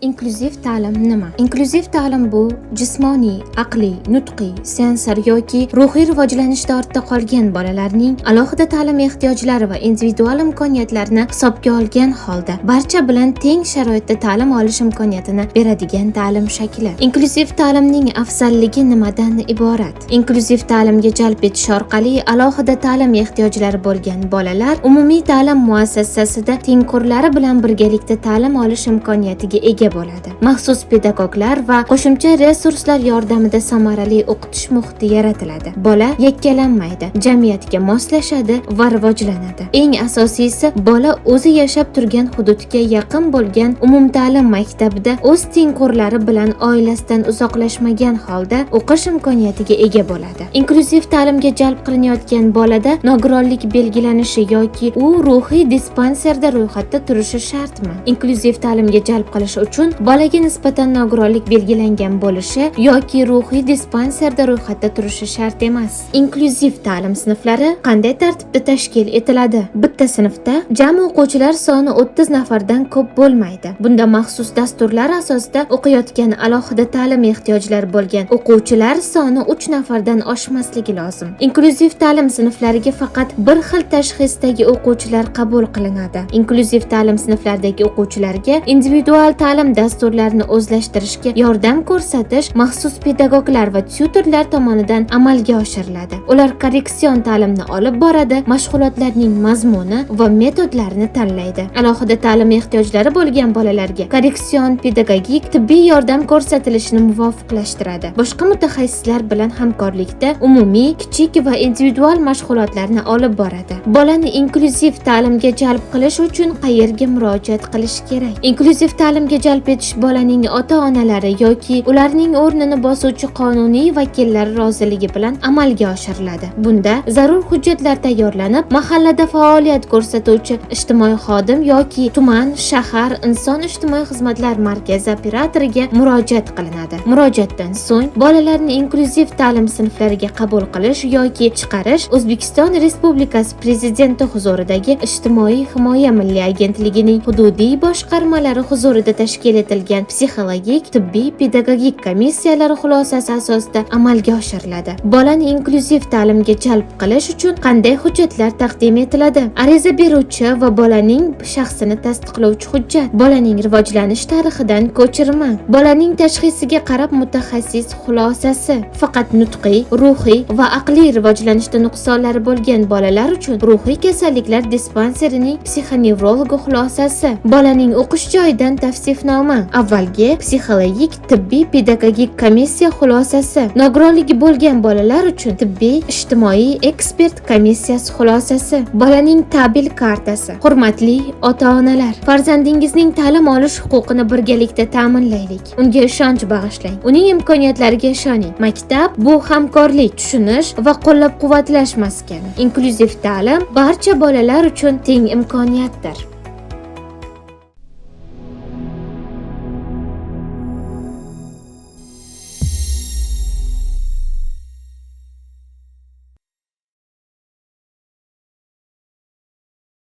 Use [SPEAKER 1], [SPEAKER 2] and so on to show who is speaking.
[SPEAKER 1] Inklyuziv ta'lim nima? Inklyuziv ta'lim bu jismoniy, aqliy, nutqiy, sensor yoki ruhiy rivojlanishda ortda qolgan bolalarning alohida ta'lim ehtiyojlari va individual imkoniyatlarini hisobga olgan holda barcha bilan teng sharoitda ta'lim olish imkoniyatini beradigan ta'lim shakli. Inklyuziv ta'limning afzalligi nimadan iborat? Inklyuziv ta'limga jalb etish orqali alohida ta'lim ehtiyojlari bo'lgan bolalar umumiy ta'lim muassasasida tengqurlari bilan birgalikda ta'lim olish imkoniyatiga ega bo'ladi. Maxsus pedagoglar va qo'shimcha resurslar yordamida samarali o'qitish muhiti yaratiladi. Bola yakkalanmaydi, jamiyatga moslashadi va rivojlanadi. Eng asosiysi, bola o'zi yashab turgan hududga yaqin bo'lgan umumta'lim maktabida o'z tengqurlari bilan oilasidan uzoqlashmagan holda o'qish imkoniyatiga ega bo'ladi. Inklyuziv ta'limga jalb qilinayotgan bolada nogironlik belgilanishi yoki u ruhiy dispanserda ro'yxatda turishi shartmi? Inklyuziv ta'limga jalb qilish uchun bolaga nisbatan nogironlik belgilangan bo'lishi yoki ruhiy dispanserda ro'yxatda turishi shart emas. Inklyuziv ta'lim sinflari qanday tartibda tashkil etiladi? Bitta sinfda jami o'quvchilar soni 30 nafardan ko'p bo'lmaydi. Bunda maxsus dasturlar asosida o'qiyotgan alohida ta'lim ehtiyojlari bo'lgan o'quvchilar soni 3 nafardan oshmasligi lozim. Inklyuziv ta'lim sinflariga faqat bir xil tashxisdagi o'quvchilar qabul qilinadi. Inklyuziv ta'lim sinflaridagi o'quvchilarga individual ta'lim dasturlarini o'zlashtirishga yordam ko'rsatish maxsus pedagoglar va tyutorlar tomonidan amalga oshiriladi. Ular korreksion ta'limni olib boradi, mashg'ulotlarning mazmuni va metodlarini tanlaydi. Alohida ta'lim ehtiyojlari bo'lgan bolalarga korreksion, pedagogik, tibbiy yordam ko'rsatilishini muvofiqlashtiradi. Boshqa mutaxassislar bilan hamkorlikda umumiy, kichik va individual mashg'ulotlarni olib boradi. Bolani inklyuziv ta'limga jalb qilish uchun qayerga murojaat qilish kerak? Inklyuziv ta'limga jalb etish bolaning ota-onalari yoki ularning o'rnini bosuvchi qonuniy vakillari roziligi bilan amalga oshiriladi. Bunda zarur hujjatlar tayyorlanib, mahallada faoliyat ko'rsatuvchi ijtimoiy xodim yoki tuman, shahar inson ijtimoiy xizmatlar markazi operatoriga murojaat qilinadi. Murojaatdan so'ng bolalarni inklyuziv ta'lim sinflariga qabul qilish yoki chiqarish O'zbekiston Respublikasi Prezidenti huzuridagi Ijtimoiy himoya milliy agentligining hududiy boshqarmalari huzurida tashkil etilgan psixologik, tibbiy, pedagogik komissiyalari xulosasi asosida amalga oshiriladi. Bolani inklyuziv ta'limga jalb qilish uchun qanday hujjatlar taqdim etiladi? Ariza beruvchi va bolaning shaxsini tasdiqlovchi hujjat, bolaning rivojlanish tarixidan ko'chirma, bolaning tashxisiga qarab mutaxassis xulosasi, faqat nutqiy, ruhiy va aqliy rivojlanishda nuqsonlari bo'lgan bolalar uchun ruhiy kasalliklar dispanserining psixonevrologi xulosasi, bolaning o'qish joyidan tavsifnoma, avvalgi psixologik, tibbiy, pedagogik komissiya xulosasi, nogironligi bo'lgan bolalar uchun tibbiy, ijtimoiy ekspert komissiyasi xulosasi, bolaning tabel kartasi. Hurmatli ota-onalar, farzandingizning ta'lim olish huquqini birgalikda ta'minlaylik. Unga ishonch bag'ishlang. Uning imkoniyatlariga ishoning. Maktab bu hamkorlik, tushunish va qo'llab-quvvatlash maskani. Inklyuziv ta'lim barcha bolalar uchun teng imkoniyatdir.